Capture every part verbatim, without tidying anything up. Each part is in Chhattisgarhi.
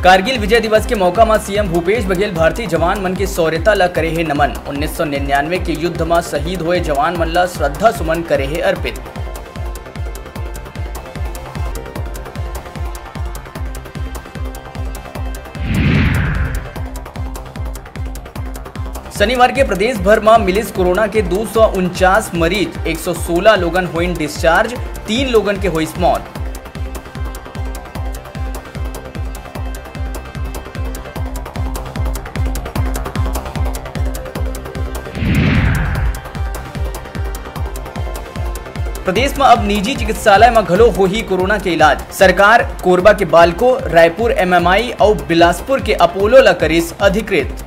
कारगिल विजय दिवस के मौका म सीएम भूपेश बघेल भारतीय जवान मन के शौर्यता ल करे हे नमन। उन्नीस सौ निन्यानवे के युद्ध म शहीद होए जवान मन ल श्रद्धा सुमन करे हे अर्पित। शनिवार के प्रदेश भर म मिलिस कोरोना के दो सौ उनचास मरीज, एक सौ सोलह लोगन होइन डिस्चार्ज, तीन लोगन के होइस मौत। प्रदेश म अब निजी चिकित्सालय म घलो होही कोरोना के इलाज। सरकार कोरबा के बालको, रायपुर एमएमआई अउ बिलासपुर के अपोलो ल करिस अधिकृत।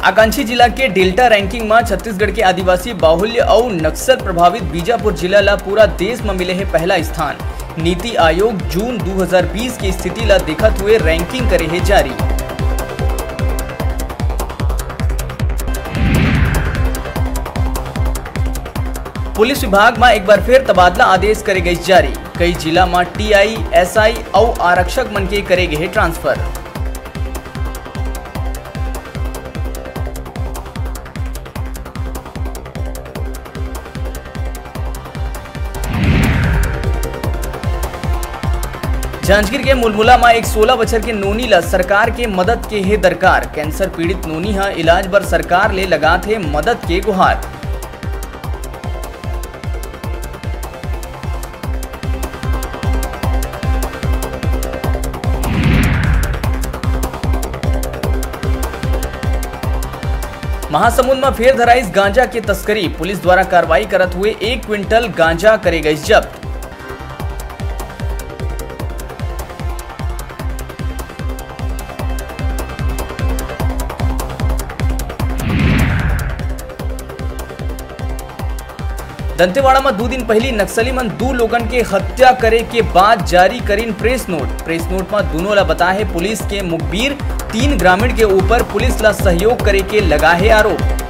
आकांक्षी जिला के डेल्टा रैंकिंग म छत्तीसगढ़ के आदिवासी बाहुल्य अउ नक्सल प्रभावित बीजापुर जिला ल पूरा देश म मिले हे पहला स्थान। नीति आयोग जून दू हजार बीस के स्थिति ल देखत हुए रैंकिंग करे हे जारी। पुलिस विभाग म एक बार फिर तबादला आदेश करे गइस जारी। कई जिला म टीआई, एसआई अउ आरक्षक मन के करे गे हे ट्रांसफर। जांजगीर के मुलमुला म एक सोलह बछर के नोनी ल सरकार के मदद के हे दरकार। कैंसर पीड़ित नोनी ह इलाज बर सरकार ले लगात हे मदद के गुहार। महासमुंद म फेर धराइस गांजा के तस्करी। पुलिस द्वारा कार्रवाई करत हुए एक क्विंटल गांजा करे गइस जब्त। दंतेवाड़ा म दू दिन पहिली नक्सली मन दू लोगन के हत्या करे के बाद जारी करिन प्रेस नोट। प्रेस नोट म दूनों ला बताए हे पुलिस के मुखबिर, तीन ग्रामीण के ऊपर पुलिस ला सहयोग करे के लगा हे आरोप।